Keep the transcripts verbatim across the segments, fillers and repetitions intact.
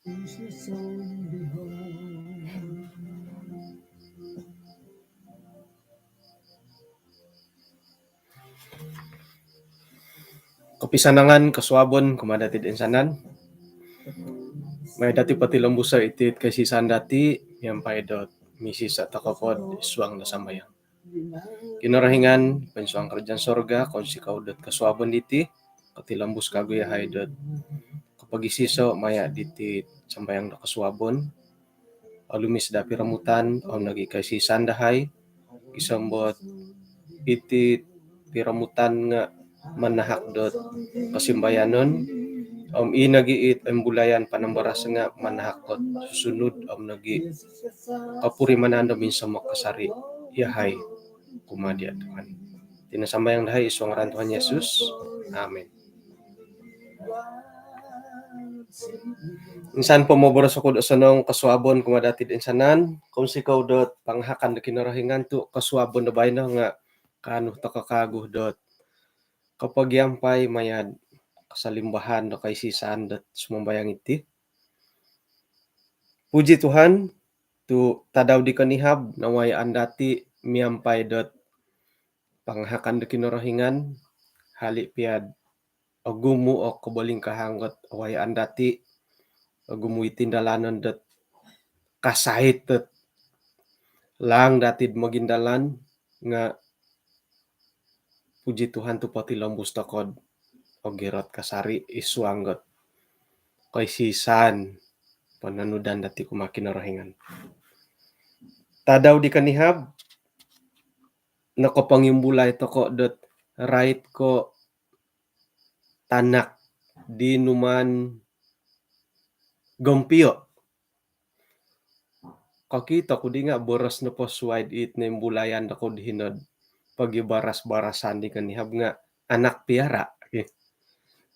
Kopisanangan kosuabon kumaa dati toinsanan. Mai dati potilombuso' iti kaisisan dati miampai dot misisa' toko pod id suang do sambayang. Kinorohingan, poinsuang karajaan sorga, kounsikou dot kosuabon diti, kotilombus kagu iyahai dot kopogisiso' maya' diti sambayang do kosuabon. Olumis daa piromutan om nogi' kaisisan dahai, gisom dot iti piromutan nga' manahak dot kosimbayanon, om i nogi' it imbulayan panambaras nga' manahak dot susunud om nogi' kopurimanan do minsomok kasari' iyahai kumaa diya' Tuhan. Iti no sambayang dahai id suang ngaran Tuhan Yesus. Amin. Insan po moboros oku do osonong kosuabon kumaa dati toinsanan, kounsikou dot pangahakan do Kinorohingan tu' kosuabon do baino nga' kaanu toko kagu dot kopogiampai maya'd kasalimbahan do kaisisan dot sumambayang iti. Puji Tuhan, tu' tadau di konihab nawayaan dati miampai dot pangahakan do Kinorohingan, hali' piya'd ogumu' o kobolingkahangan dot awayaan dati, ogumu' i tindalanon dot kasait dot laang dati'd mogindalan, nga' puji Tuhan tu' potilombus toko'd ogirot kasari' id suang dot kaisisan pananudan dati kumaa Kinorohingan. Tadau di konihab, nokopongimbulai toko' dot rait ko' tanak di numaan gompio'. Kokito ku di nga' boros nopo suwai'd it noimbulayan doko'd hino'd pogibaras-barasan di konihab nga' anak piara'.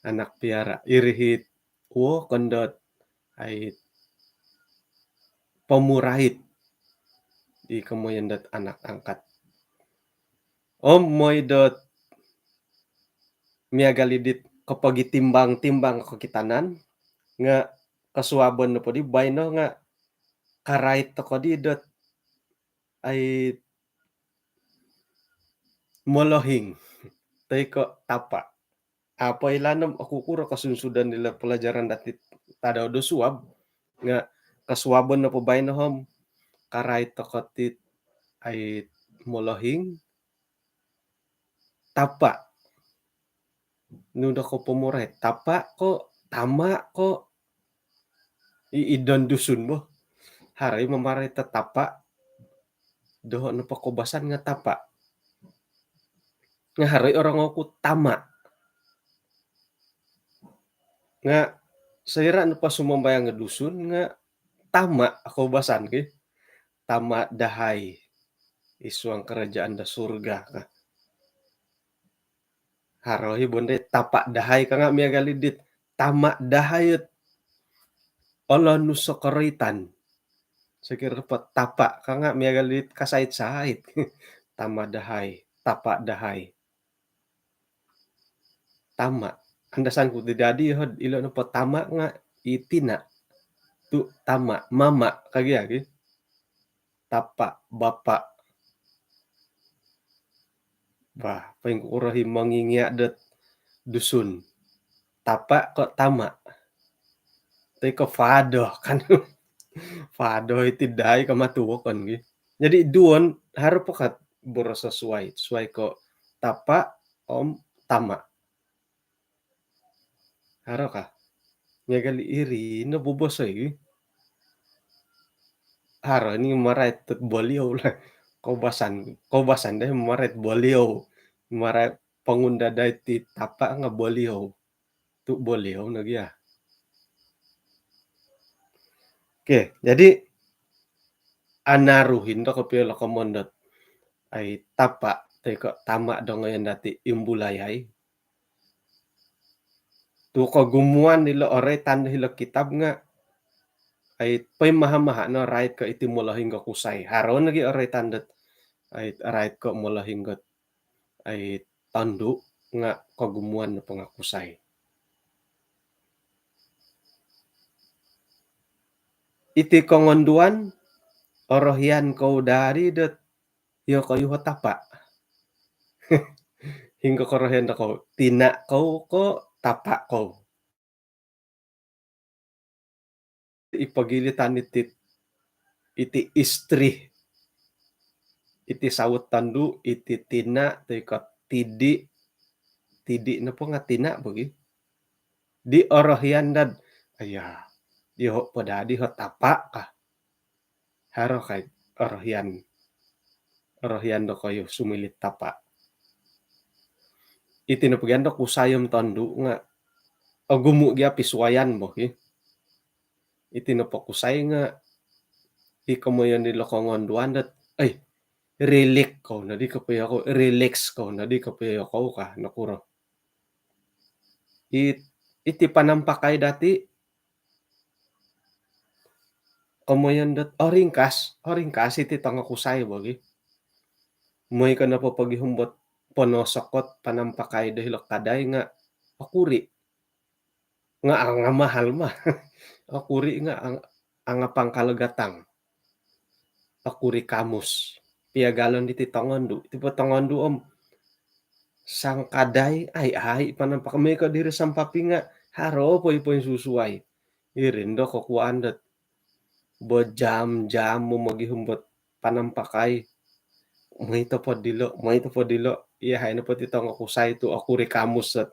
Anak piara'. Iri it wokon dot ai pomurait i komoyon dot anak angkat. Om moi dot miagal i dit kopogitimbang-timbang kokitanan, nga' kosuabon nopo di baino nga' karait toko' di dot ai molohing toi ko' tapa'. Apo ilaan om okukuro kosunsudan ilo pelajaran dati tadau do suab, nga' kosuabon nopo baino om karait toko' dit ai molohing, tapa'. Nu do ko' pomorait, tapa' ko' tama' ko'? I, id don Dusun bo, haro i mamarait do tapa'. Doho' nopo koubasan nga' tapa'. Nga' haro i orongou ku tama'. Nga' soira' nopo sumambayang o Dusun nga' tama' koubasan ki. Tama' dahai id suang karajaan do surga ka. Haro i bo ndai tapa' dahai ka nga' miagal i dit tama' dahai ot olonus o koroitan. Sokiro po tapa' ka nga' miagal i dit kasait-sait. Tama' dahai, tapa' dahai. Tama'. Andasan ku ti dadi hod ilo nopo tama' nga' i tina'. Tu' tama', mama' ka gia ki. Tapa', bapa'. Bah, poingkuro i mongingia' dot Dusun. Tapa' ko' tama'? Toi ko' father kan. Father iti dai ka matuo kan gi. Jadi duo no haro po ka boros suai. Suai ko' tapa' om tama'. Haro ka? Miagal iri no bobos oi. Haro ni marait dot boliou lah. Koubasan, koubasan dai marait boliou. Marait pongundadai ti tapa' nga' boliou. Tu' boliou no gia. Okey, jadi anaru indo kopio lo komon dot ai tapa' toi ko' tama' do ngoyon dati' imbulayai. Tu' kogumuan ilo oroitan do hilo kitab nga' ai poimaha-maha no rait ko' iti molohing o kusai. Haro nogi oroitan dot ai rait ko' molohing ot ai tondu' nga' kogumuan nopo nga' kusai. Iti kongonduan, orohian kou dari dot iyokoyu ho tapa'. Hinggo korohian dokou, tina' kou ko' tapa' kou? I pogilitan iti, iti istri, iti sawot tondu', iti tina' toi ko' tidi', tidi' nopo nga' tina' bogi. Di orohian dad, aya, iyoho' po dadi ho tapa' ka. Haro kai orohian, orohian dokoyu sumilit tapa'. Iti nopo gia do kusai om tondu' nga' ogumu' gia pisuayan bogi. Iti nopo kusai nga' i komoyon dilo kongonduan dot, ai, rilek kou nodi kopio kou, rileks kou nodi kopio kou ka, nokuro. It-, iti panampakai dati', komoyon dot, oringkas, oringkas iti tongo kusai bogi. Moi ko nopo pogihum dot ponosokot panampakai do hilo kadai nga' okuri'. Nga' anga mahal mah. Okuri' nga' ang-, anga pangkal gatang. Okuri' kamus. Piagalon diti tongondu'. Iti po tongondu' om sangkadai, ai, ai, panampakai. Moi ko diri sampaping nga' haro po i poinsusuai. Iri ndo kokuaan dot bojam-jam momogihum dot panampakai. Moi topod dilo', moi topod dilo'. Iyahai nopo ti tongo kusai tu' okuri' kamus dot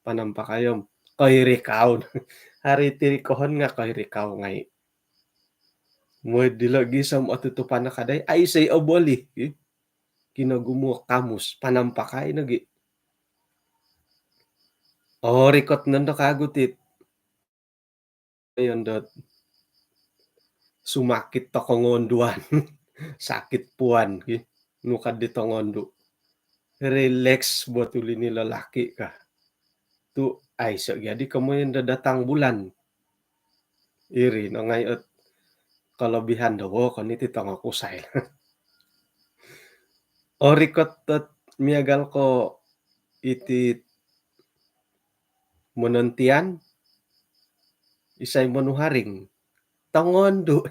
panampakai om koirikau. Haro iti rikohon nga' koirikau ngai'. Moi dilo' gisom otutupan no kadai, aiso i oboli. Kinogumu kamus, panampakai nogi. Orikot nondo kagu ti. Ayon dot sumakit tongonduan. Sakit puan ki. Nu ka di tongondu'. Rileks bo tuli ni lelaki ka. Tu' aiso gia di komoyon do datang bulan. Iri no ngai' ot kolobihan do wokon iti tongo kusai. Orikot dot miagal ko iti monontian, isai monuharing? Tongondu'.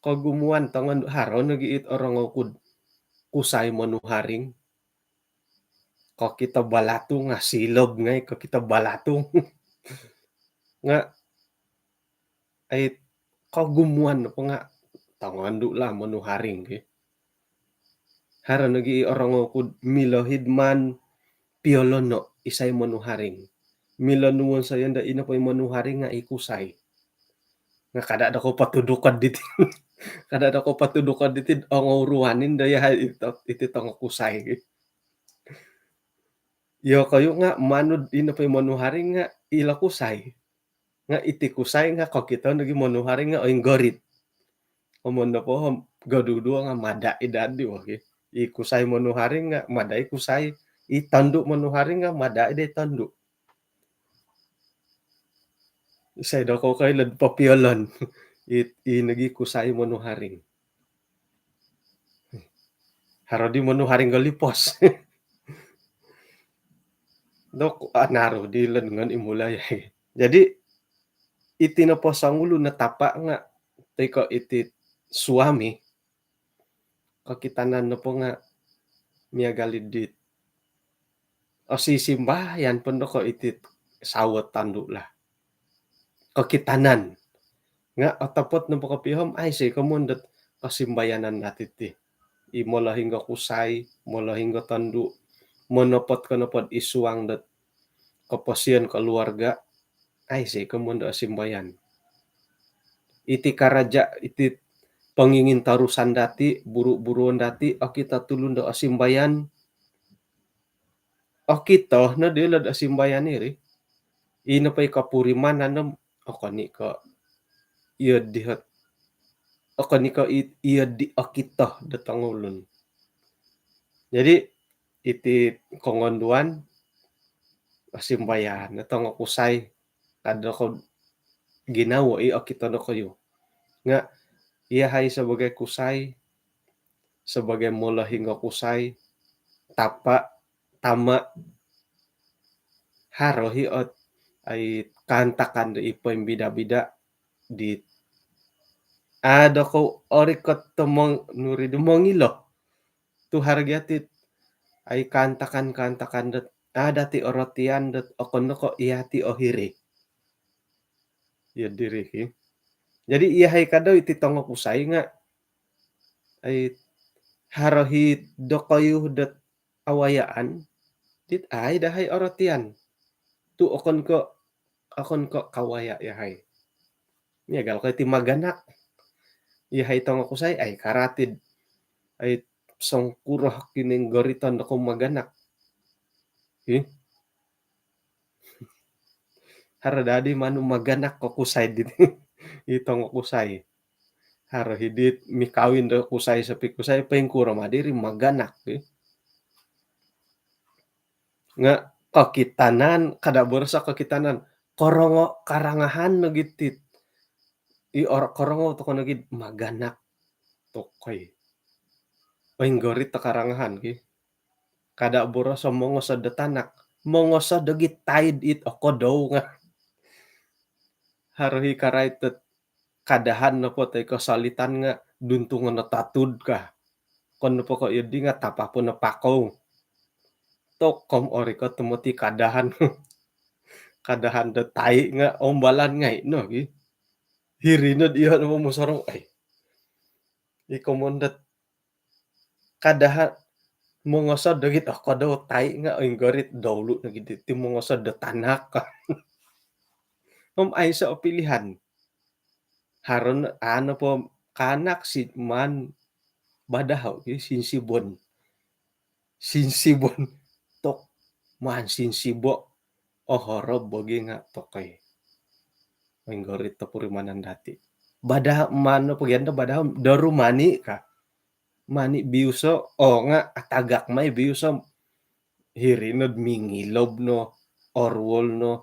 Kogumuan tongondu'. Haro nogi it orongou ku'd kusai monuharing. Kokito balatung, ah, silob ngai' kokito balatung. Nga' ai, kogumuan nopo nga' tongondu' lah monuharing ki. Haro nogi i orongou ku'd milo hi'd maan piolono' isai monuharing. Milo nuwonsoyon do ino po i monuharing nga' i kusai. Nga' kada' dokou patudukon diti. Kada' dokou patudukon diti ongou ruanin do iyahai iti, iti tongo kusai ki. Iyokoyu nga' maanud ino po i monuharing nga' ilo kusai. Nga' iti kusai nga' kokito nogi monuharing nga' oinggorit. Om nopo om goduduo nga' mada' i dadi woki. I kusai monuharing nga' mada' i kusai. I tondu' monuharing nga' mada' i dai tondu'. Isai dokou koilo'd popiolon? I, i nogi kusai monuharing. Haro di monuharing golipos. Dok, anaru di ilo ngan imulai. Jadi, iti nopo songulun no tapa' nga', toi ko' iti suami, kokitanan nopo nga' miagal i dit osisimbayan po ndo ko' iti sawo tondu' lah. Kokitanan. Nga' otopot nopo kopio om aiso i komoyon dot kosimbayanan dati' ti. I molohing o kusai, molohing o tondu', monopot ko nopod i suang dot koposion koluarga', aiso i komoyon do osimbayan. Iti karaja', iti pongingintorusan dati', buru-buruon dati', okito tulun do osimbayan. Okito no dilo'd osimbayan iri. Ino po i kopurimanan om okon i' ko' iyo di hot, okon i' ko' i-, iyo di okito do tongoulun. Jadi, iti kongonduan, osimbayan no tongo kusai, kada' ko ginawo i okito dokoyu. Nga' iyahai sabagai kusai, sabagai molohing o kusai, tapa', tama', haro i ot ai kaantakan do i poimbida-bida di Ado ko orikot to mong-, nuri do mongilo. Tu haro gia ti ai kaantakan-kaantakan dot ada ti orotian dot okon no ko iya ti ohiri. Iyo diri ki. Jadi iyahai kadau iti tongokusai nga ai haro hi dokoyu dot awayaan dit ai dahai orotian. Tu okon ko, okon ko kawaya iyahai. Miagal ko iti maganak. Iyahai tongokusai ai karatid. Ai songkuro kining goriton doko maganak. Hi. Haro dadi manu maganak ko kusai dit. I tongokusai. Haro hidit mikawin do kusai sapi kusai pengkuro madiri maganak. Hi. Nga kokitanan, kada boroso kokitanan. Korongo karangahan no gitit. I or-, korongo toko no git maganak. Tokoi. Oinggorit to karangahan ki. Kada boroso mongosod do tanak. Mongosod do git taid it okodou nga. Haro hi karait dot kadahan nopo toi ko solitan nga duntungon no tatud ka. Kon nopo ko iyo di nga tapa po no pakou. Tokom orikot tomoti kadahan. Kadahan do tai nga ombalan ngai no gi. Hiri no diyo no mosorong ai. Iko mondot kadahan mongosod do git okodou tai nga oinggorit doulu no git ti mongosod do tanak. Om aiso pilihan. Haro no ano po kanak si man badahau ki sinsibon. Sinsibon tok man sinsibo. Ohoro bogi nga tokoi. Oinggorit to purimanan dati. Badahau mano pogian do badahau doru mani ka. Mani biuso o nga atagak mai biuso. Hiri nod mingilob no, orwol no,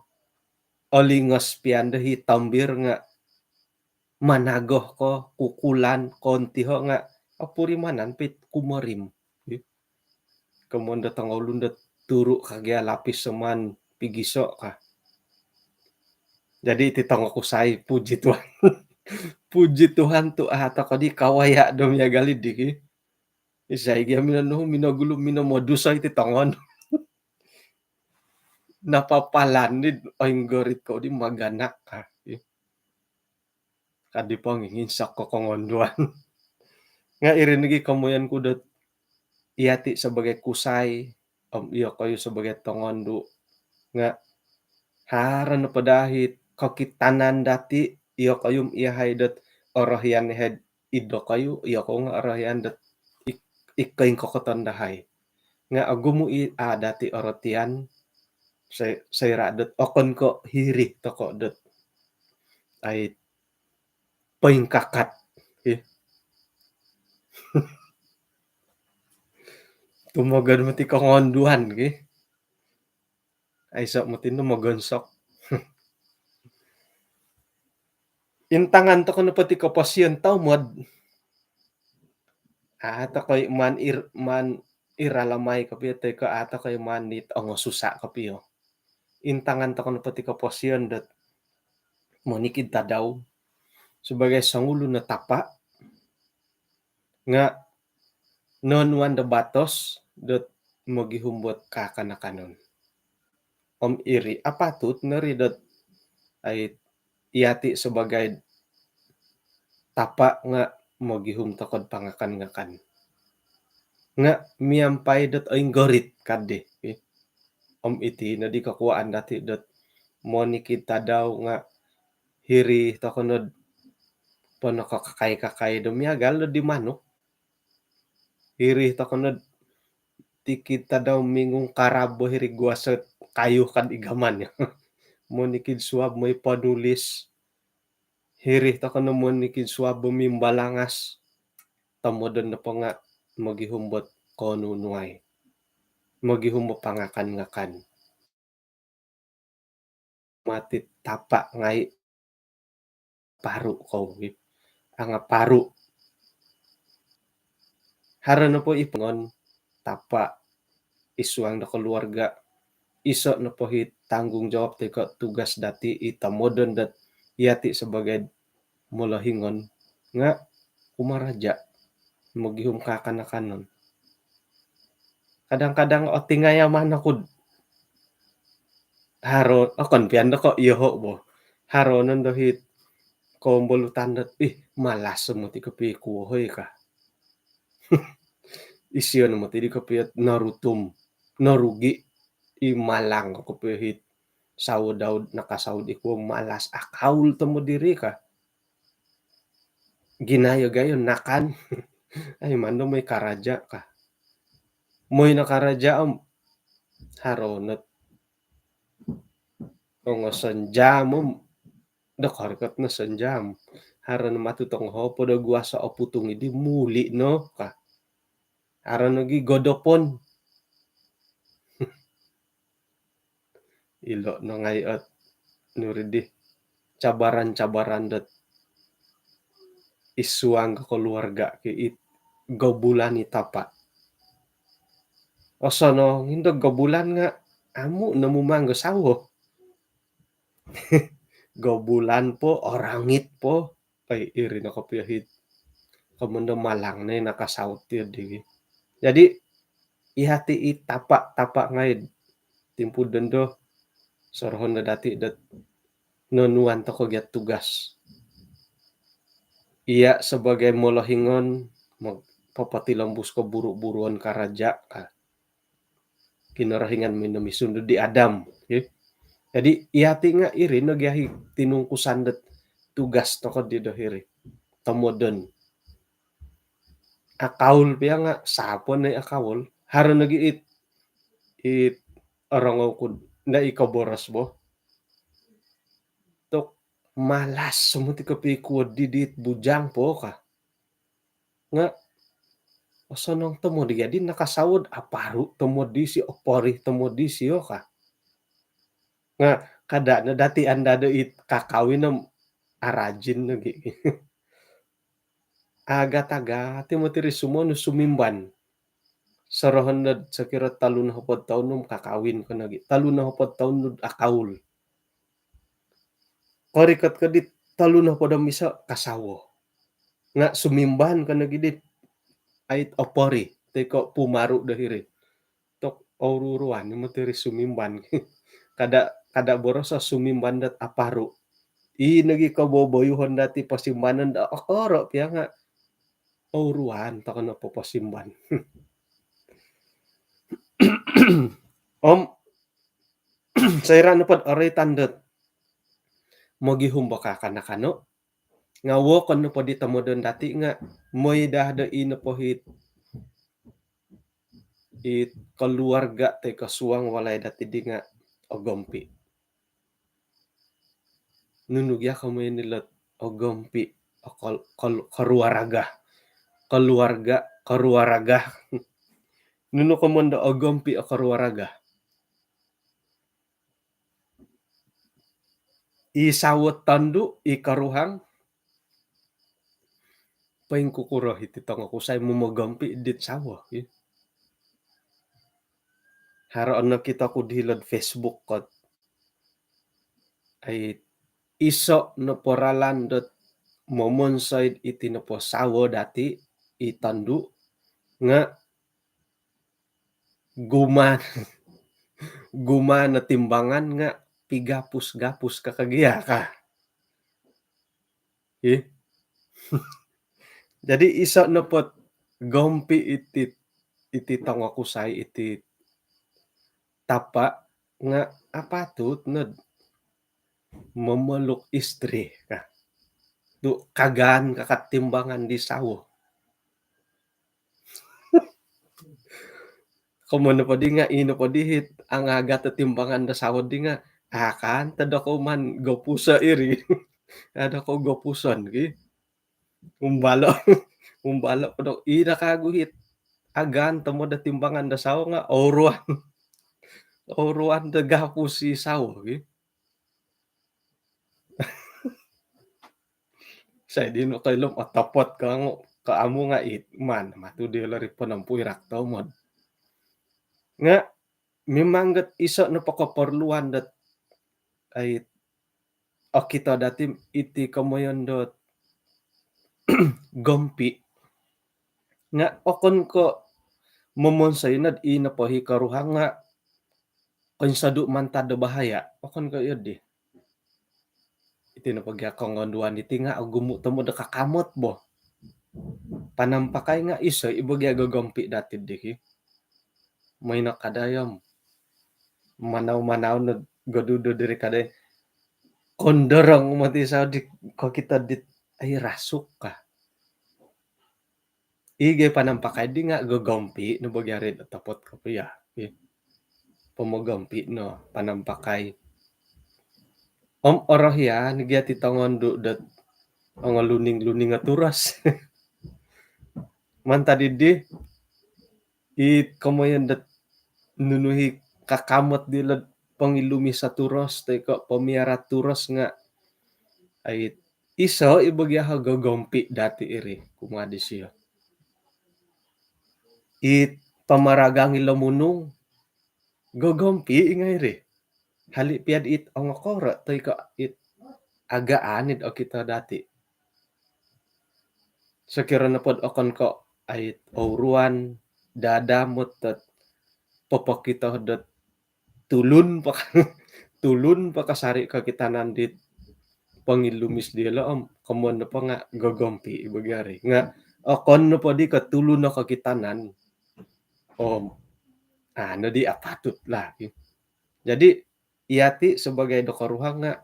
olingos pian do hi tombir nga managoh ko kukulan kontiho nga opurimanan pit kumorim. Komon do tongoulun do turu kagia lapis seman pigiso ka. Jadi iti tongokusai puji Tuhan. Puji Tuhan tu ata kodi kawaya do miagal idi ki. Isai gia mino nuhu mino gulu mino moduso iti tongon. Napapalan di oinggorit ko di maganak ka. Kadi pongingin soko kongonduan. Nga iri nogi komoyon ku dot iyati sebagai kusai om iyokoyu sebagai tongondu nga haro no podahi kokitanan dati iyokoyu iyahai dot orohian iyahai idokoyu iyokoyu nga orohian dot ik-, ikoingkokoton dahai. Nga ogumu i adati orotian sai-, saira dot okon ko hiri toko dot ai poingkakat. Hi. Tumogod moti kongonduan ki. Aiso moti no mogonsok. Intangan toko nopo ti koposion tomod. Aa tokoi man ir-, man iralamai kopio toi ko aa tokoi man nit ongosusa kopio. Intangan toko nopo ti koposion dot monikid tadau sebagai songulun no tapa nga nonuan do batos dot mogihum buat kakan-akanon. Om iri apatut nori dot ai iyati sebagai tapa nga mogihum tokod pangakan-ngakan. Nga miampai dot oinggorit kadi. Om iti nodi kokuaan dati dot monikid tadau nga hiri tokonod ponoko kakai-kakai do miagal do di manuk. Hiri tokonod tikid tadau mingung karabo hiri guaso kayu kad igaman. Monikid suab moi ponulis. Hiri tokonod monikid suab mimbalangas. Tomodon nopo nga mogihum buat konunuai. Mogihum buat pangakan-ngakan. Mati tapa ngai paru kou. Anga paru. Haro nopo i pongon tapa isuang do keluarga. Iso nopo hi tanggungjawab toi ko tugas dati i tomodon dot iyati sebagai molohingon Nga' kumaraja' mogihum kakan-akanon. Kadang-kadang otingayaman oku'd haro, okon pian do ko' iyoho' bo. Haro nondo hit kombolutan dot, ih, malas moti kopio kuo hoi ka. Isio no moti di kopio norutum, norugi, i malang kopio hit sawo dau'd nakasawo di kuo, malas akaul tomod diri ka. Ginayo-gayo nakan. Ai, mando moi karaja' ka. Moi no karaja' om haro not ongo sonjam om do korikot no sonjam. Haro no matu tongohopod o guaso o putung idi muli' no ka. Haro nogi godopon. Ilo' no ngai' ot nuri di cabaran-cabaran dot id suang koluarga' ki it gobulan i tapa'. Osonong indo gobulan nga' amu' no mumang do sawo. Gobulan po, orongit po, ai, iri no kopio hit komondo malang nai nakasawo ti di. Jadi iyati' i tapa'-tapa' ngai'd timpu dondo, sorohon do dati' dot nonuan toko' giya' tugas. Iya' sabagai molohingon, mag-, popotilombus ko buru-buruon karaja' ka. Kinorohingan minomisundu di Adam, ya. Jadi iyati' nga' iri no giya' hi tinungkusan dot tugas toko' di do hiri. Tomodon. Akaul piya nga' sapo nai akaul. Haro nogi it, it orongou ku nda i koboros bo. Tok malas moti kopio kuo di dit bujang po ka. Nga' osonong tomod di jadi nakasawo'd aparu' tomod disio, oporih tomod disio ka. Nga' kada' no dati' andado it kakawin om arajin nogi. Agat-agat i moti ri sumonu sumimban. Sorohon dod sokiro tolu nohopod toun om kakawin ko nogi. Tolu nohopod toun dod akaul. Korikot ko dit tolu nohopod om iso' kasawo. Nga' sumimban ko nogi dit ait oporih toi ko' pumaru' do hiri. Tok ouru-uruan i moti ri sumimban. Kada', kada' boroso sumimban dot aparu'. I nogi koboboyuhon dati' posimbanon do okoro' piya nga' ouruan toko' no poposimban. Om soira' nopod oroitan dot mogihum bo kakan-akano', nga' wokon nopo di tomodon dati' nga' moi daa do i nopo hit, it koluarga' toi ko' suang walai dati' di nga' ogompi'. Nunu gia komoyon ilot ogompi' o kol-, kol-, koruaraga. Koluarga', koruaraga. Nunu komoyon do ogompi' o koruaraga? I sawo tondu', i koruhang, poingkukuro hiti tongokusai momogompi' dit sawo, i. Haro ono kito ku di hilo'd Facebook kot. Ai, iso' nopo ralan dot momonsoi'd iti nopo sawo dati', i tondu', nga' gumaan, gumaan o timbangan nga' pigapus-gapus ka kagia ka. Ih. Jadi iso' nopot gompi' iti, iti tongokusai, iti tapa' nga' apatut nod momoluk istri ka. Tu' kagaan ka kat timbangan di sawo. Komoyon nopo di nga', ino po di hit angagat o timbangan do sawo di nga', akan tado kou man gopuso iri. Ado kou gopuson ki. Umbalo', umbalo' po do ino kagu hit agaan tomod do timbangan do sawo nga' ouruan. Ouruan do gapus i sawo ki. Sai dino koilo om otopot ko angu, ko amu nga' it man matu dilo ri ponompu irak tomod. Nga' mimang got iso' nopo koporluan dot ai okito dati' iti komoyon dot gompi'. Nga' okon ko' momonsoi nod i nopo hi koruhang nga' koinsodu' mantad do bahaya'. Okon ko' iyo di. Iti nopo gia kongonduan diti nga' ogumu' tomod do kakamot bo. Panampakai nga' iso i bo gia gogompi' dati' di ki. Moi no kadai om manau-manau no godudo diri kadai. Kondorong moti sao di kokito dit ai rasuk ka. I gia panampakai di nga' gogompi' no bo gia ri do topot kopio. Pomogompi' no panampakai. Om orohian gia ti tongondu' dot ongoluning-luning o turos. Mantad di di, i komoyon dot nunu hi kakamot dilo'd pongilumis o turos toi ko' pomiara turos nga' ai iso i bo gia ho gogompi' dati' iri kumaa disio. It pamaragang ilo munung gogompi' i ngai' ri. Hali' pia'd it ongokoro' toi ko' it agaan id okito dati'. Sokiro nopod okon ko' ait ouruan dadamot dot popokito dot tulun paka tulun pakasari' kokitanan dit pongilumis diyolo' om komoyon nopo nga' gogompi' i bo gia ri. Nga' okon nopo di ko' tulun o kokitanan om ano di apatut lah. Jadi iyati' sabagai do koruhang nga'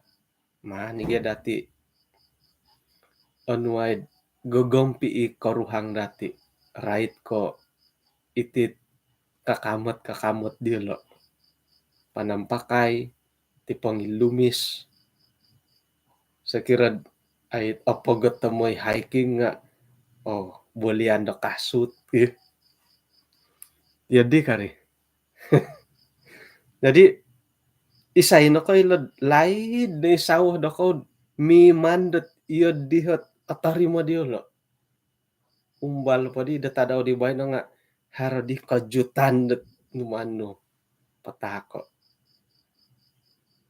maan i gia dati' onuai'd gogompi' i koruhang dati'. Rait ko' iti'd kakamot-kakamot diyolo'. Panampakai, ti pongilumis. Sokiro'd ait opogot tomod hiking nga' oo bolian do kasut. Iyo di kari. Jadi isai nokoilo'd laid no i sawo dokoyu'd miman dot iyo di hot otorimo diyolo'. Umbal po di do tadau di baino nga' haro di kojutan dot numanu patahako'.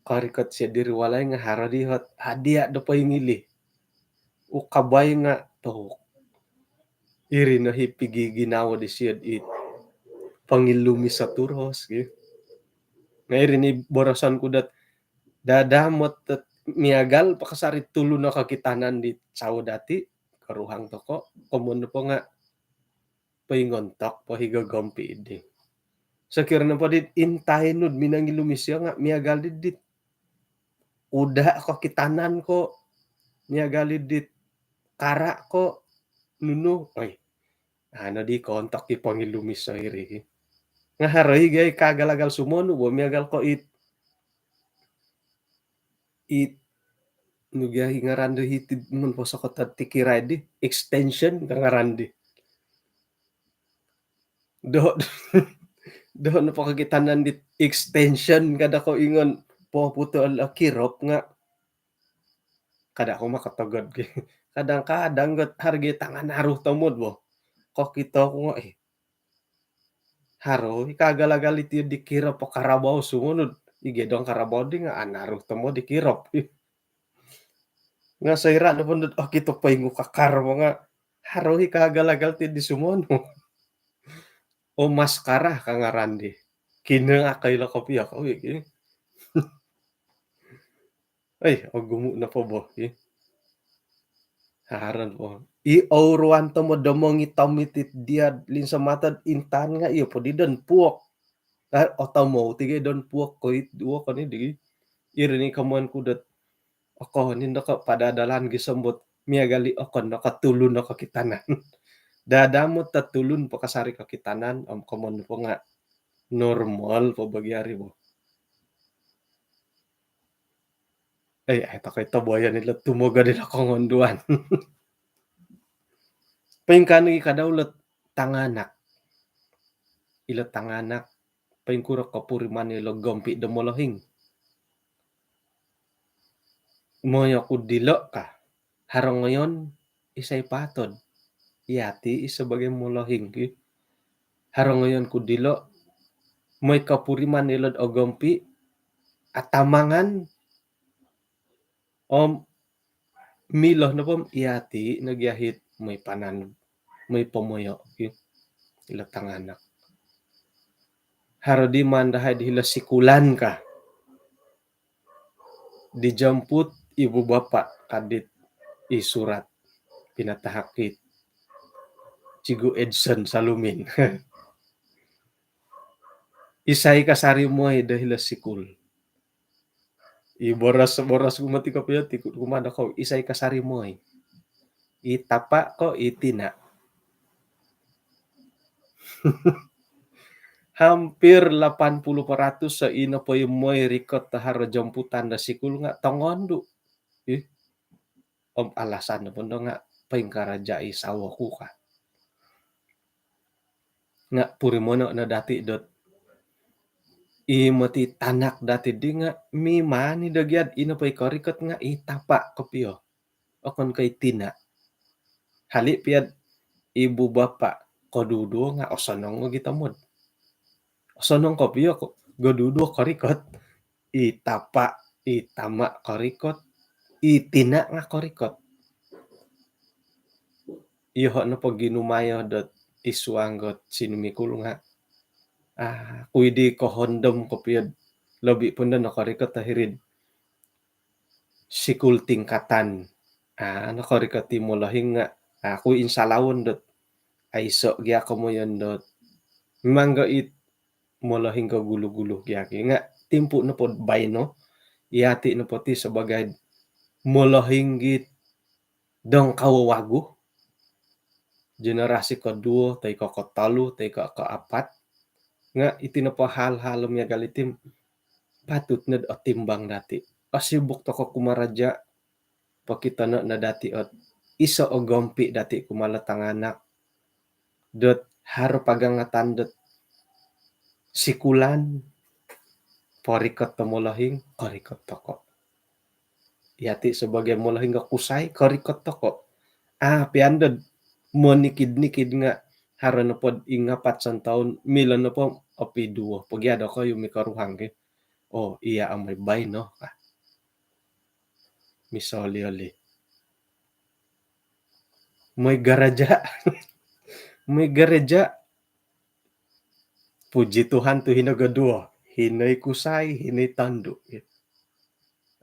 Korikot sio diri walai nga' haro di hot hadiah do poingili. Ukabai nga' tok. Iri no hi pigi ginawo disio'd it pongilumis o turos gi. Nga' iri ni boroson ku dot dadamot dot miagal pakasari' tulun o kokitanan di sawo dati' koruhang toko', komoyon nopo nga' poingontok po hi gogompi' di. Sokiro nopo di intai nu'd minongilumis iyo nga' miagal di dit uda' kokitanan ko', miagal di dit kara' ko' nunu oi. Ano di kontok i pongilumis o iri. Nga' haro i gai kaagal-agal sumonu bo miagal ko' it it nu gia hi ngaran do hiti mun posokotod ti kirai di extension ka ngaran di. Do do nopo kokitanan di extension kada ko' ingon poputo' o kirop nga' kada ko' makatogod gi. Kadang-kadang got harga tangan aruh tomod bo. Kokito ku nga' eh haro i kaagal-agal iti di kirop o karabau sumonu. I gedong karabau di nga' anaru tomod di kirop. Nga' soira' nopo nod okito poingukakar bo nga' haro i kaagal-agal ti di sumonu. O maskara ka ngaran di. Kino nga' koilo kopio ko' wi ki. Ai ogumu' nopo bo i. Haro po i ouruan tomod do mongitom iti diya' linso matod intan nga' iyo po di don puok. Otomou ti gai don puok ko' it duo koni di. Iri ni komoyon ku dot okon i' no ko' padadalan gisom dot miagal i' okon no ko' tulun o kokitanan. Dadamot dot tulun pakasari' kokitanan om komoyon po nga' normal po bo gia ri bo. Ai ai tokoi toboyon ilo tumogod ilo kongonduan. Poingkaa nogi' kadau ilo tanganak. Ilo tanganak poingkuro kopuriman ilo gompi' do molohing. Moi oku dilo' ka. Haro ngoyon isai patod. Iyati' i sabagai molohing ki. Haro ngoyon ku dilo'. Moi kopuriman ilo'd ogompi'. Atamangan. Om milo nopo om iyati' nogi ahit moi panan, moi pomoyo' ki ilo tanganak. Haro di maan dahai di hilo sikulan ka. Dijemput ibu bapa ka dit i surat pinatahak i Cikgu Edson Salumin. Isai kasari moi do hilo sikul? I boros-boros ku moti kopio ti kumaa dokou, isai kasari moi? I tapa' ko' i tina'? Hampir lapan puluh peratus so ino po i moi rikot do haro jemputan do sikul nga' tongondu'. Ih, om alasan nopo ndo nga' poingkaraja' i sawo ku ka. Nga' purimono' no dati' dot i moti tanak dati' di nga' mimaan i do gia'd ino po i korikot nga' i tapa' kopio, okon ko' i tina'. Hali' pia'd ibu bapa' koduo-duo nga' osonong o gitomod. Osonong kopio ko' goduo-duo korikot. I tapa', i tama' korikot, i tina' nga' korikot. Iyoho' nopo ginumayo dot i suang dot sinumikul nga', a' ku i di kohondom kopio'd lobi' po ndo nokorikot o hiri'd sikul tingkatan. A' nokorikot i molohing nga' a' ku insalawon dot aiso' gia komoyon dot mimang go it molohing ko gulu-gulu gia ki. Nga' timpu' nopo baino, iyati' nopo ti sabagai molohing git dong kawawagu, generasi koduo toi ko kotolu toi ko kaapat, nga' iti nopo hal-hal miagal iti patut nod otimbang dati'. Osibuk toko' kumaraja', pokitono' no dati' ot iso' o gompi' dati' kumaa lo tanganak dot haro pagangatan dot sikulan, porikot do molohing, korikot toko'. Iyati' sabagai molohing nga' kusai, korikot toko'. A' pian dod monikid-nikid nga' haro nopod ingapat santaun, milo nopo opiduo, pogi' a' dokoyu mikoruhang ki. Oo, iya' amai baino ka. Misoli-oli. Moi gereja. Moi gereja. Puji Tuhan tu hino goduo. Hino i kusai, hino i tondu'.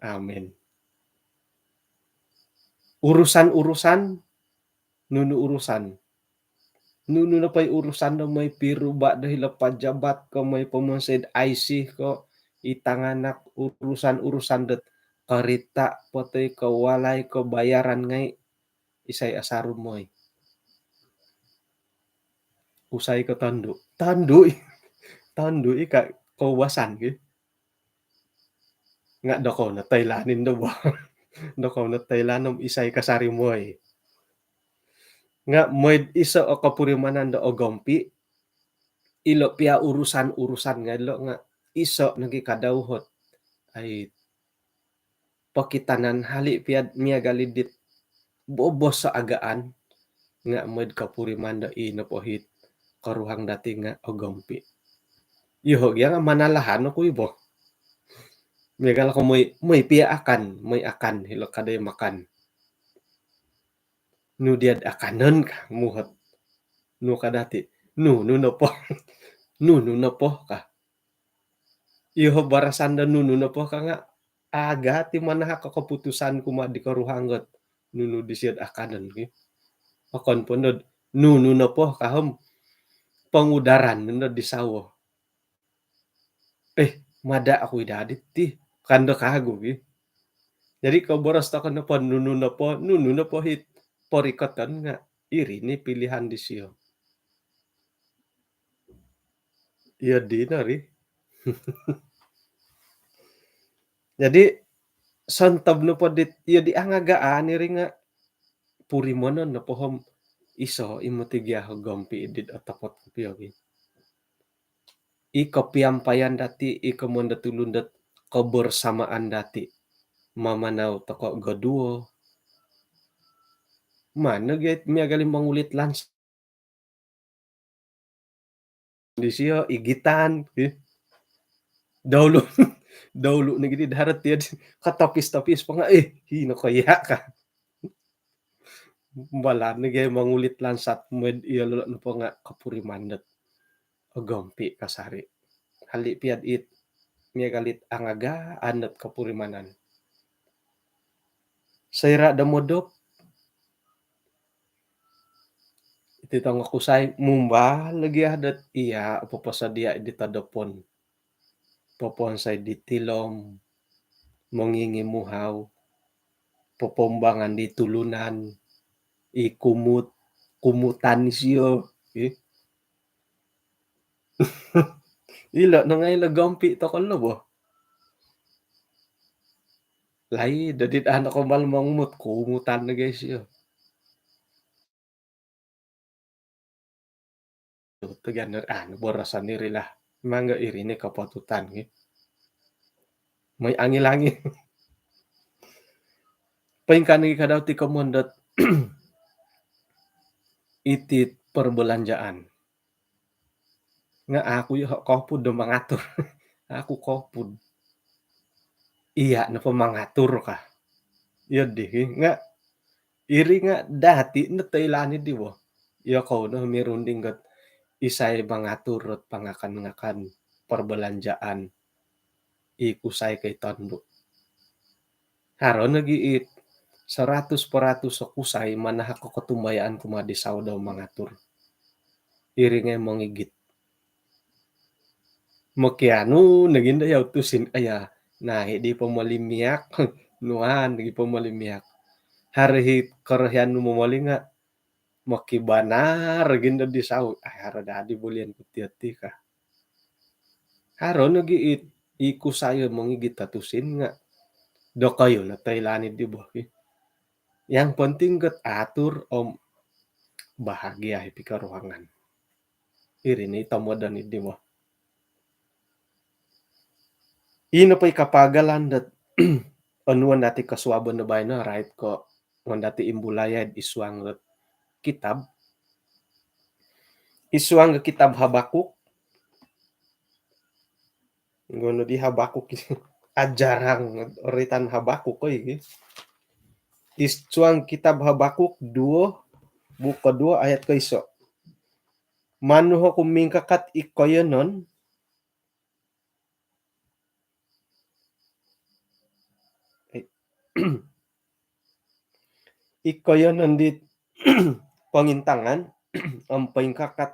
Amin. Urusan-urusan, nunu urusan? Nunu nopo i urusan do moi piruba' do hilo pajabat ko, moi pomonsoi'd I C ko, i tanganak, urusan-urusan dot korita' po toi ko walai ko bayaran ngai', isai asaru moi? Kusai ko tondu'? Tondu' i, tondu' i ka koubasan ki. Nga' dokou no toilanin do bo. Dokou no toilan om isai kasari moi. Nga' moi'd iso' o kopurimanan do ogompi', ilo' pia urusan-urusan ngai' lo' nga' iso' nogi' kadauhot. Ai, pokitanan hali' pia'd miagal i dit bobos o agaan, nga' moi'd kopuriman do i nopo hit koruhang dati' nga' ogompi'. Iyoho' gia nga' manalahan oku i bo. Miagal ko moi, moi pia akan, moi akan, hilo' kadai makan. Nu dia'd akanon ka, muhot. Nu ka dati', nunu nopo? Nunu nopo ka. Iyoho' barasan do nunu nopo ka nga' agat i manahak o koputusan kumaa di koruhang dot nunu disio'd akanon ki. Okon po nod nunu nopo ka om pongudaran nod di sawo. Eh, mada' oku i dadi ti, kan do kagu ki. Jadi koboros toko' nopo nunu nopo, nunu nopo hit porikoton nga' iri ni pilihan disio. Iyo dino ri. Jadi sontob nopo dit iyo di angagaan iri nga' purimonon nopo om iso' i moti gia o gompi' dit otopot kopio ki. I kopiampayan dati', i komoyon do tulun dot kebersamaan dati'. Mamanau toko' goduo. Mano gia miagal i mongulit lans disio, igitan, eh. Daulu, daulu nogi di darat tiad katapis-tapis po nga', eh, hino ko iya' ka. Balan nogi mangulit langsat mooi do iyolo nopo nga kopuriman dot ogompi kasari. Hali pia dit miagal dit angagaan dot kopurimanan. Soira do modop iti tongokusai, mumbal lagi ah dot iya poposodia di todopon. Poponsoi di tilom, mongingimuhau, popombangan di tulunan, i kumut, kumutan isio. Ih. Ilo no ngai lo gompi toko lo bo. Lai dadi ano kombal mongumut, kumutan no guys yo. Tugan anu boroson iri lah. Mangga iri ni kopotutan gi. Mai angil-angil. Poingkaa nogi kadau ti komoyon dot iti perbelanjaan. Nga aku yo kopud do mangatur. Aku kopud. Iya nopo mangatur ka. Iyo di nga iri nga dati no toilaan di bo. Iyo kou no mirunding got isai mangatur dot pangakan-ngakan perbelanjaan i kusai koi tondu. Haro nogi it seratus peratus o kusai manahak o kotumbayaan kumaa di sawo do mangatur. Iri ngai mongigit. Mokianu nogi ndo yau tusin aya. Nah, di pomoli miak, nuan di pomoli miak. Haro hi korohian nu momoli nga mokibanar gindo di sawo. Ai, haro dadi bolian ku tiati ka. Haro nogi it i kusai mongigit o tusin nga dokoyu no toilaan di bo. Yang penting got atur om bahagia i pikoruhangan. Iri ni tomodon di bo. Ino po i kapagalan dot onuan dati kosuabon do baino rait ko ngon dati imbulai id suang dot kitab. Id suang dot kitab Habakuk. Ngono di Habakuk ajarang oritan Habakuk koi. Id suang kitab Habakuk duo, buko duo ayat koiso. Manu oku mingkakat i koiyonon, i koiyonon di pongintangan om poingkakat.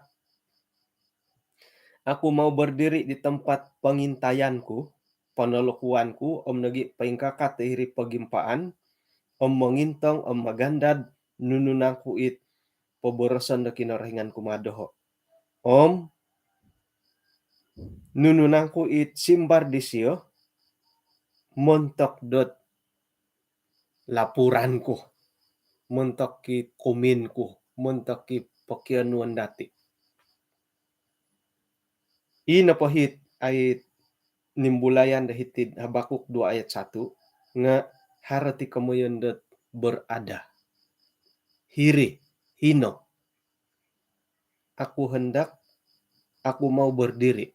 Aku mau berdiri di tempat pengintaianku, ponolokuanku, om nogi poingkakat hiri pogimpaan, om mongintong om magandad nunu nangku it poboroson do Kinorohingan kumaa doho. Om nunu nangku it simbar disio montok dot laporan ku, montok ki komen ku, montok ki pokionuon dati. Ino po hit ai nimbulayan do hiti id Habakuk duo ayat satu nga haro ti komoyon dot berada. Hiri, hino. Aku hendak, aku mau berdiri.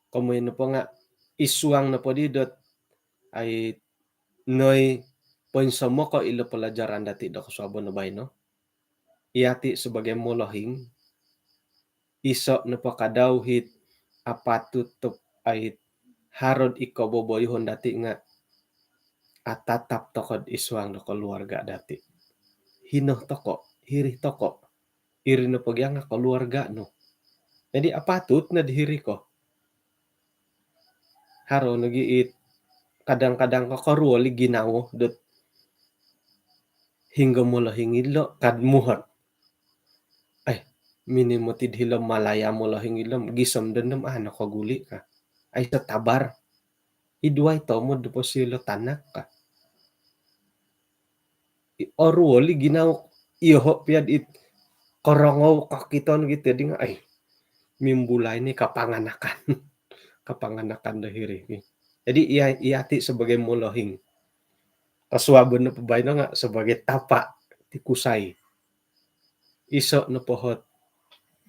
Komoyon nopo nga id suang nopo di dot ai noi poinsomoko ilo pelajaran dati do kosuabon do baino. Iyati sebagai molohing, iso nopo kadau hit apatut top ai haro id koboboyoon dati nga atatap toko id suang do keluarga dati. Hino toko, hiri toko. Iri nopo gia nga keluarga nu. Jadi apatut no di hiri ko. Haro nogi it kadang-kadang ko koruol i ginawo dot hinggo molohing ilo kad muhot. Ai, mini moti id hilo Malaya molohing ilo gisom dendem ano koguli ka. Ai, setabar. Iduai tomod do posilo tanak ka. Oruol i ginawo iyoho pia dit korongou kokito nogi ti di nga ai mimbulai ni kapanganakan. Kapanganakan do hiri. Jadi iya, iyati sebagai molohing. Kosuabon nopo baino nga sebagai tapa ti kusai. Iso nopo hot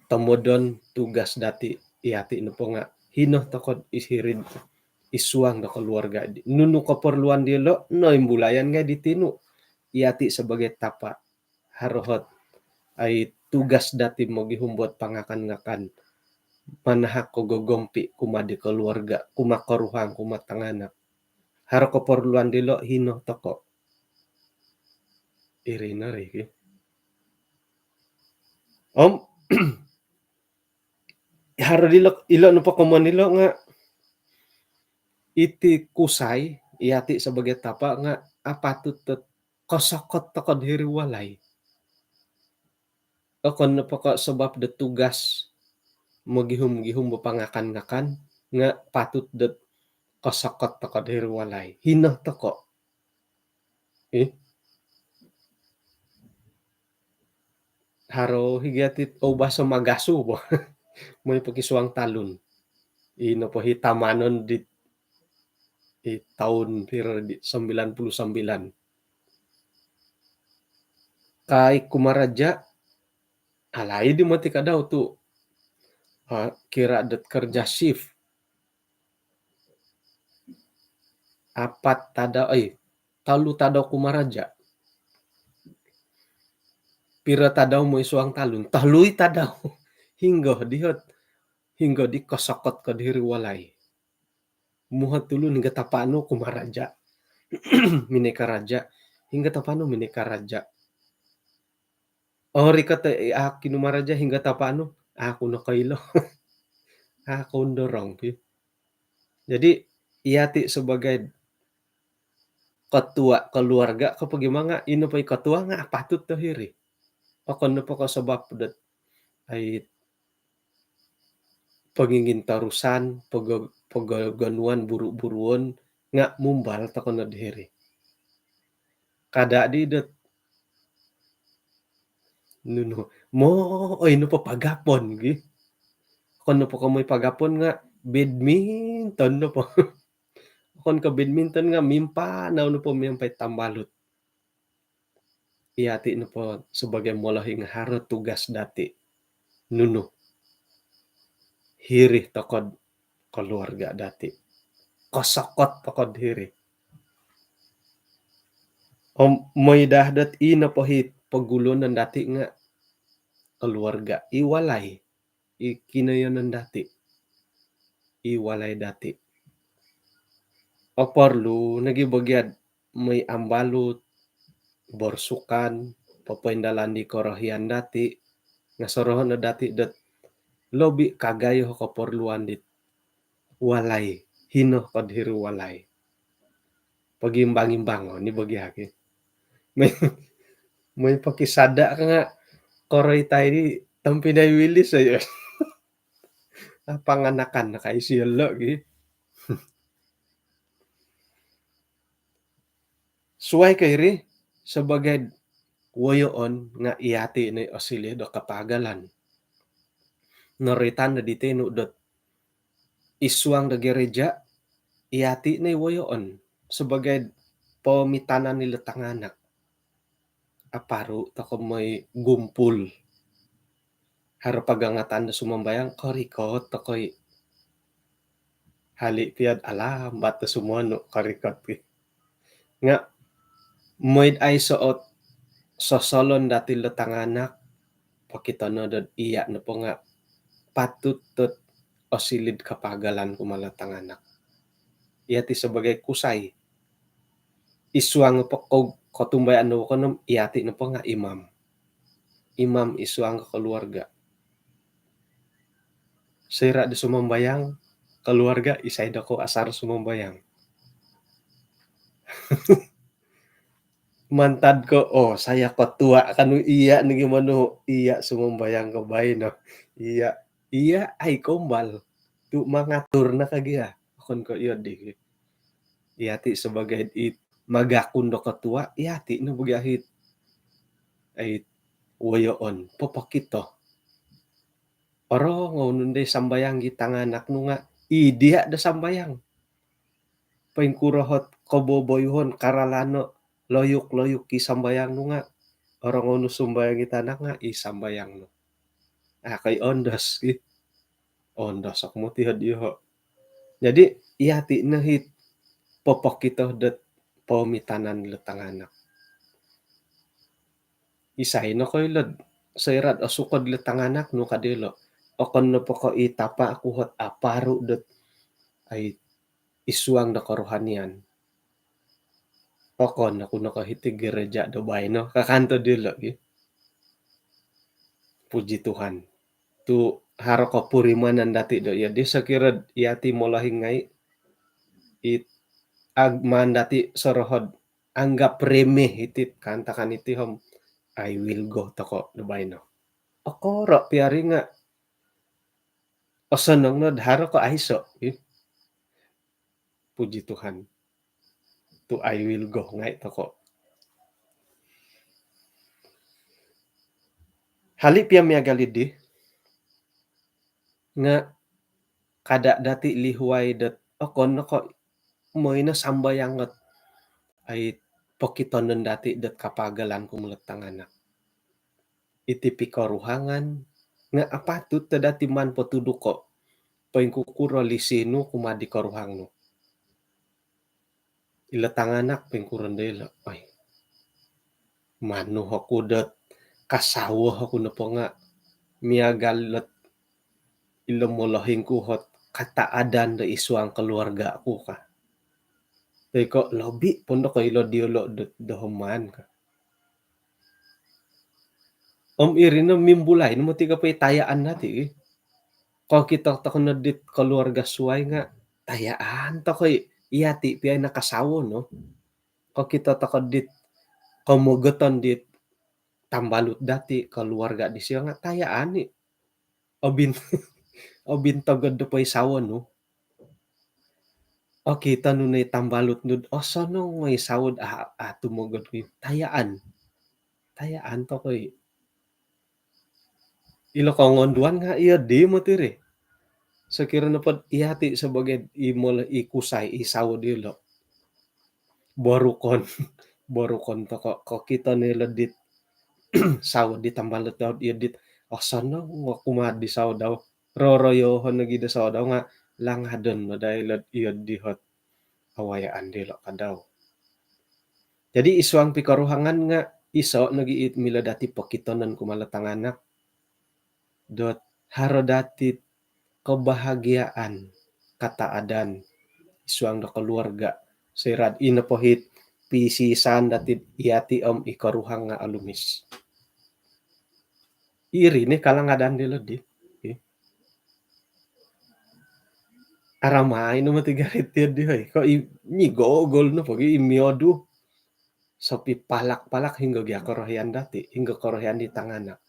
tomodon tugas dati iyati nopo nga hino toko id hiri id suang do keluarga di. Nunu keperluan diolo noimbulayan ngai di tinu. iyati' sabagai tapa' haro hot ai tugas dati' mogihum dot pangakan-ngakan, manahak kogogompi' kumaa di koluarga', kumaa koruhang, kumaa tanganak. Haro koporluan dilo', hino toko'. Iri no ri ki. Om haro dilo', ilo' nopo komoyon dilo' nga' iti kusai, iyati' sabagai tapa' nga' apatut dot kosokot toko' diri walai. Okon nopo ko' sabap do tugas mogihum-gihum bo pangakan-ngakan nga' patut dot kosokot toko' diri walai. Hino toko'. Ih. Haro higa ti oubas o magasu bo. Moi pokisuang talun. Ino po hi tamanon di, di taun piro di, sembilan puluh sembilan. Kai kumaraja', alai di moti kadau tu', ha, kira dot kerja shift. Apat tadau, ai, tolu tadau kumaraja'. Piro tadau moi suang talun? Tolu i tadau. Hinggo di hot, hinggo di kosokot ko diri walai. Muhot tulun hinggo tapa' nu kumaraja'. Minoi karaja'. Hinggo tapa' nu minoi karaja'. Oh, rikot, eh, aku kinumaraja' hinggo tapa' nu, aku nokoilo. Aku ndorong ki. Jadi, iyati' sabagai ketua keluarga ko pogi manga, ino po i ketua nga' apatut do hiri. Okon nopo ko' sabap dot ai pongingintorusan, pogo-, pogogonuan, buru-buruon, nga' mumbal toko' nod hiri. Kada' di dot nunu, mo, oi, nopo pagapon gi. Okon nopo ko' moi pagapon nga' badminton nopo. Okon ko' badminton nga' mimpanau nopo miampai tambalut. Iyati' nopo sabagai molohing haro tugas dati'. Nunu. Hiri toko'd keluarga dati'. Kosokot toko'd hiri. Om moi daa dot ino po hi poguluon dati' nga' keluarga. I walai. I kinoyonon dati'. I walai dati'. Oporlu nogi bogiad moi ambalut, bersukan, popoindalan di korohian dati', nga' soroho' no dati' dot lobi kagayo koporluan dit walai, hino kod hiri walai. Pogimbang-imbang, oh, ni bogi aki. Moi, moi pokisada' ka nga' koroi tai di tompinai Wilis ayo. Apa nganakan na kai siyo lo' gi. Suwai ko iri, sabagai woyoon nga' iyati' no i osilih do kapagalan. Noroitan do diti nu dot id suang do gereja, iyati' no i woyoon sabagai pomitanan ilo tanganak. Aparu' toko' moi gumpul. Haro pagangatan do sumambayang, korikot toko' i. Hali' piad alambat do sumonu', korikot ki. Nga' moi'd aiso' ot sosolon dati' lo tanganak, pokito no dot iya' nopo nga' patut dot osili'd kapagalan kumaa lo tanganak. Iyati' sabagai kusai. Id suang nopo ko-, kotumbayaan nu konom, iyati' nopo nga' imam. Imam id suang keluarga. Soira' do sumambayang keluarga, isai do ko asar sumambayang. Mantad ko, oh, saya ketua kanu, iya' nogi manu, iya' sumambayang ko baino. Iya', iya' ai kombal. Tu' mangatur no ka gia. Okon ko' iyo di. Iyati' sabagai it magakun do ketua, iyati' no bogi ahit. Ai woyoon, popokito. Orongou nu ndai sambayang i tanganak nu nga' i diya' do sambayang. Poingkuro hot koboboyuhon, karalano', loyuk-loyuk i sambayang nu nga' orongou nu sumbayang i tanak nga' i sambayang nu. A' koi ondos i. Ondos ok moti hod iyoho'. Jadi, iyati' no hi popokito dot pomitanan lo tanganak. Isai no koilo'd soira'd osukod ilo tanganak nu ka dilo'. Okon nopo ko' i tapa' ku hot aparu' dot ai isuang do korohanian. Okon oku no ko' hiti gereja' do baino ka kanto dilo' gi. Puji Tuhan. Tu' haro kopurimanan dati' do iyo di sokiro'd iyati' molohing ngai', it ag maan dati' soroho'd anggap remeh iti kaantakan iti om, I will go toko' do baino. Okoro' pia ri nga' osonong nod haro ko' aiso'. Ih. Puji Tuhan. Tu' I will go ngai' toko'. Hali' pia miagal iddi nga' kada' dati' lihuai dot okon no ko' moi no sambayang ot ai pokitonon dati' dot kapaagalan ku mulot tanganak. Iti pikoruhangan nga' apatut do dati' maan potuduko' poingkukuro lisi nu kumaa di koruhang nu. Ilo tanganak poingkuro ndo ilo, oi. Manu oku dot kasawo oku nopo nga' miagal dot ilo molohing ku hot kataadan do isuang koluarga' ku ka. Toi ko' lobi' pondo ko' ilo diyolo' dot dohoman ka. Om iri no mimbulai no moti ka po i tayaan dati' i. Kokito toko' no dit koluarga' suwai nga' tayaan toko' i, iyati' pia i nakasawo no. Kokito toko' dit komogoton dit tambalut dati', koluarga' disio nga' tayaan i. Obin-, obintogod do po i sawo nu. Okito nu no i tambalut nu'd osonong o i sawo'd a, a tumogod ku i. Tayaan. Tayaan toko' i. Ilo kongonduan nga' iyo di moti ri. Sokiro nopod iyati' sabagai i mol-, i kusai, i sawo dilo'. Borukon, borukon toko', kokito no ilo dit sawo di tambalut dau, iyo dit osonong o kumaa di sawo dau. Roroyohon nogi do sawo dau nga' langadon no daa ilo, iyo di hot awayaan dilo' ka dau. Jadi isuang pikoruhangan nga' iso' nogi it milo dati' pokitonon kumaa lo tanganak dot haro dati' kebahagiaan kataadan isuang do koluarga' soira'd ino po hit pisisan dati'd iyati' om i koruhang nga' olumis. Iri ni kalangadan dilo' di. Aramai no moti garit iyo di, hoi. Ko' i migogol no pogi i miodu. Sopipalak-palak hinggo gia korohian dati', hinggo korohian di tanganak.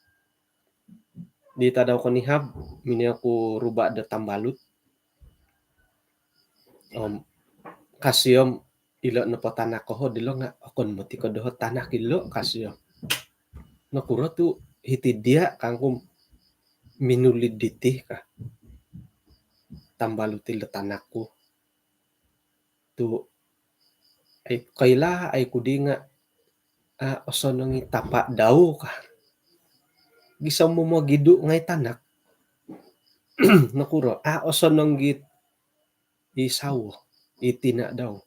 Di tadau konihab, minio ku ruba' do tambalut. Om, kasio om ilo' nopo tanak ko hod ilo' nga' okon moti ko' doho' tanak ilo', kasio. Nokuro tu' hiti diya' kangku minulid diti ka. Tambalut ilo' tanak ku. Tu' ai koilaai ku di nga', a, osonong i tapa' dau ka. Gisom momogidu' ngai' tanak. Nokuro, a, osonong gi i sawo, i tina' dau.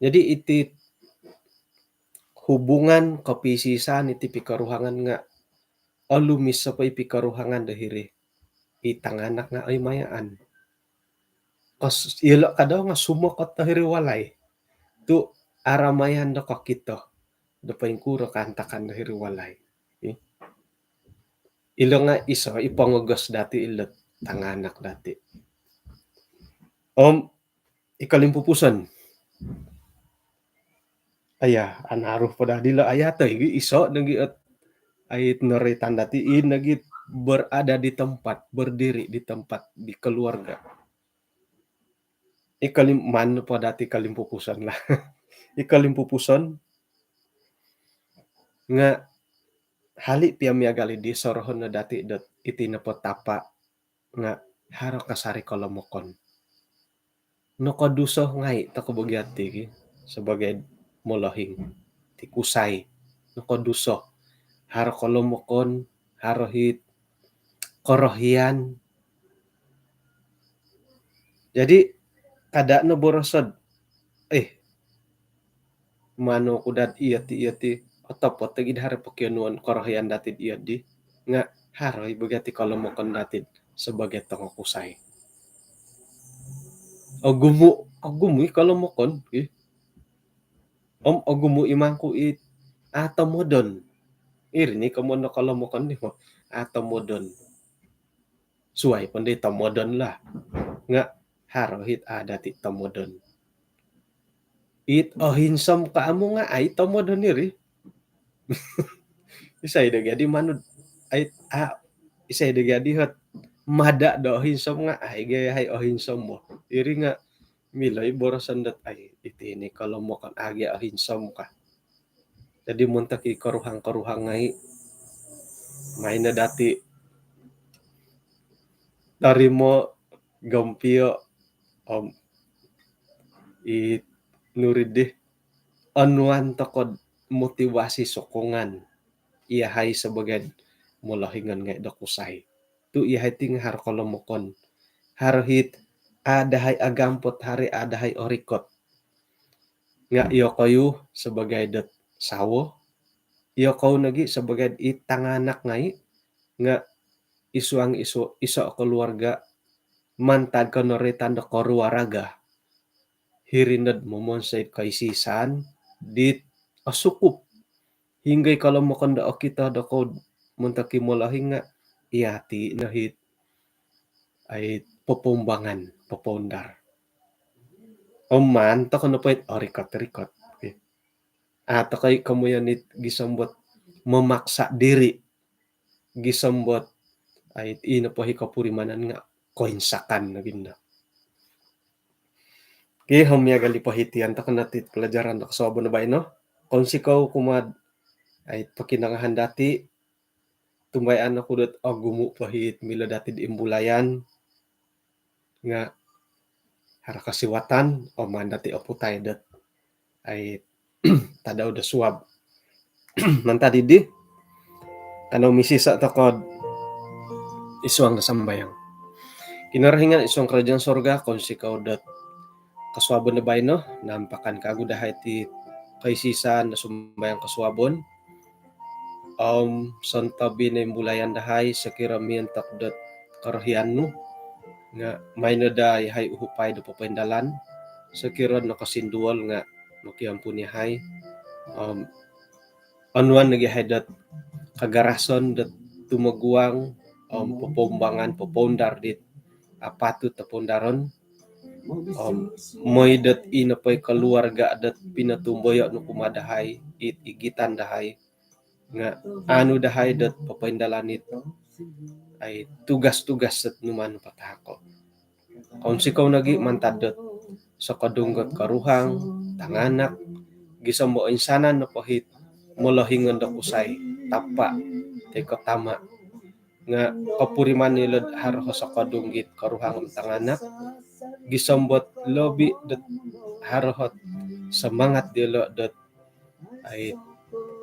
Jadi iti hubungan kopisisan iti pikoruhangan nga' olumis opo i pikoruhangan do hiri. I tanganak nga' oi mayaan. Kos, iyolo' ka dau nga' sumokot do hiri walai. Tu' aramayan do kokito do poingkuro kaantakan do hiri walai. Ilo' nga' iso i pongogos dati' ilo' tanganak dati'. Om i kolimpupuson. Aya, anaru po daa dilo' aya toi gi iso' nogi ot ai noroitan dati' i nogi berada di tempat, berdiri di tempat, di keluarga. I kolim-, maan po dati' kolimpupuson lah. I kolimpupuson nga' hali' pia miagal iddi sorohon no dati' dot iti nopo tapa' nga' haro kasari kolomokon. Nokoduso ngai' toko' bo gia ti ki, sabagai molohing ti kusai. Nokoduso. Haro kolomokon, haro hit korohian. Jadi, kada' no boroso'd, eh, manu ku dot iyo ti, iyo ti, otopot lagi do haro pokionuon korohian dati' iyo di, nga' haro i' bo gia ti kolomokon dati' sebagai tongokusai. Ogumu', ogumu' i' kolomokon, ih. Om ogumu' i' mangku' it a' tomodon. Iri ni komoyon do kolomokon di, a' tomodon. Suwai pon di tomodon lah. Nga' haro hit a' dati' tomodon. It ohinsom ka amu nga' ai tomodon iri. Isai do gia di manud, ai, a, isai do gia di hot mada' do ohinsom nga' ai gia yahai ohinsom bo. Iri nga' milo i' boroson dot ai, iti ni kolomokon a' gia ohinsom ka. Jadi montok i koruhang-koruhang ngai', maan no dati' torimo', gompio', om i nuri di, onuan toko'd motivasi, sokongan iyahai sebagai molohingon ngai' do kusai. Tu' iyahai ti nga' haro kolomokon. Haro hit a' dahai agampot, haro a' dahai orikot. Nga' iyokoyu sebagai dot sawo, iyokoyu nogi' sebagai i tanganak ngai', nga' isuang iso, iso keluarga mantad ko noritan do koruaraga. Hiri nod momonsoi koisi-isaan dit osukup. Hinggo i kolomokon do okito dokoyu montok i molohing nga' iyati' no hit ai popoumbangan, popoundar. Om maan toko nopo it orikot-rikot. Okey. A' toko i' komoyon it gisom dot memaksa diri. Gisom dot ai, ino po i kopurimanan nga' koinsakan nogi ndo. Okey, om miagal i' po hitian toko no ti pelajaran do kosuabon do baino. Kounsikou kumaa'd ai pokinongohon dati', tumbayaan oku dot ogumu' po hit milo dati'd imbulayan, nga' haro kosiwatan, om maan dati' oputai dot ai tadau do suab. Mantad iddi, kanou misisa' toko'd isuang do sambayang. Kinorohingan isuang karajaan sorga, kounsikou dot kosuabon do baino, nampakan kagu dahai ti koisi-isaan do sumbayang kosuabon. Om sontob i noimbulayan dahai, sokiro miontok dot korohian nu, nga' maino daa iyahai uhupai do popoindalan, sokiro nokosinduol nga' mokiampun iyahai. Om onuan nogi' iyahai dot kagarason dot tumoguang, om popoumbangan, popoundar dit apatut do poundaron. Om moi dot ino po i keluarga dot pinotumboyo' nu kumaa dahai, it igitan dahai, nga' anu dahai dot popoindalan it ai tugas-tugas dot numaan patahako'. Kounsikou nogi' mantad dot sokodung dot koruhang, tanganak, gisom do oinsanan nopo hit molohingon do kusai, tapa' toi ko' tama'. Nga' kopuriman iyolo'd haro o sokodung dit koruhang om tanganak, gisom dot lobi dot haro ot semangat diyolo' dot ai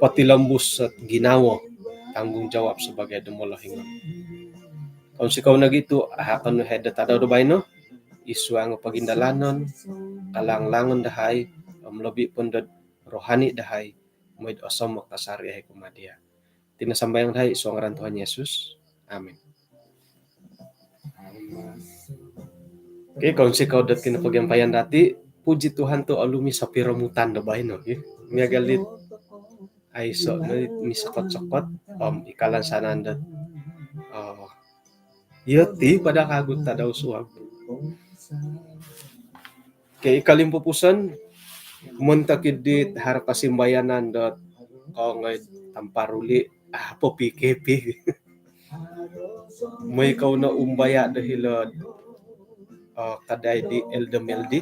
potilombus ot ginawo, tanggungjawab sebagai do molohingon. Kounsikou nogi' tu' ahakon nu iyahai do tadau do baino isuang pogindalanon, kalang-langon dahai, om lobi pun dot rohani dahai, moi'd osomok kasari' iyahai kumaa diya'. Iti no sambayang dahai isuang ngaran Tuhan Yesus. Amin. Okey, kounsikou dot kinopogiampayan dati'. Puji Tuhan tu' olumis o piromutan do baino, okey. Miagal dit aiso' no misokot-sokot, om i kalansanan dot, oh, iyo ti pada kagu tadau suab. Okey, i kolimpupuson, montok iddi haro kosimbayanan dot kongoi Tamparuli, ah, po P K P. Moi kou no umbaya' do hilo'd, eh, kadai di Eldom Eldi,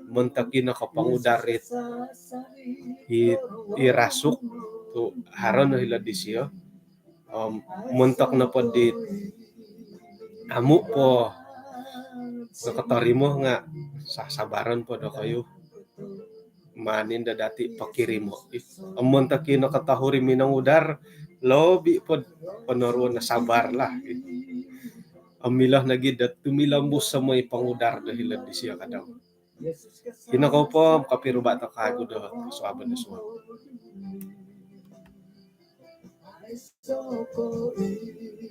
montok i nokopongudar it, i, i rasuk tu' haro no hilo'd disio. Om montok nopo dit amu' po nokotorimo nga' sasabaron po dokoyu. Maan indo dati' pokirimo'. Om montok i nokotohuri minongudar, lobi pod ponoruon do sabar lah. Om milo nogi dot tumilombus o moi pongudar do hilo'd disio kadau. Ino kou po, kopiruba' toko kagu do suabon do suab. Soko i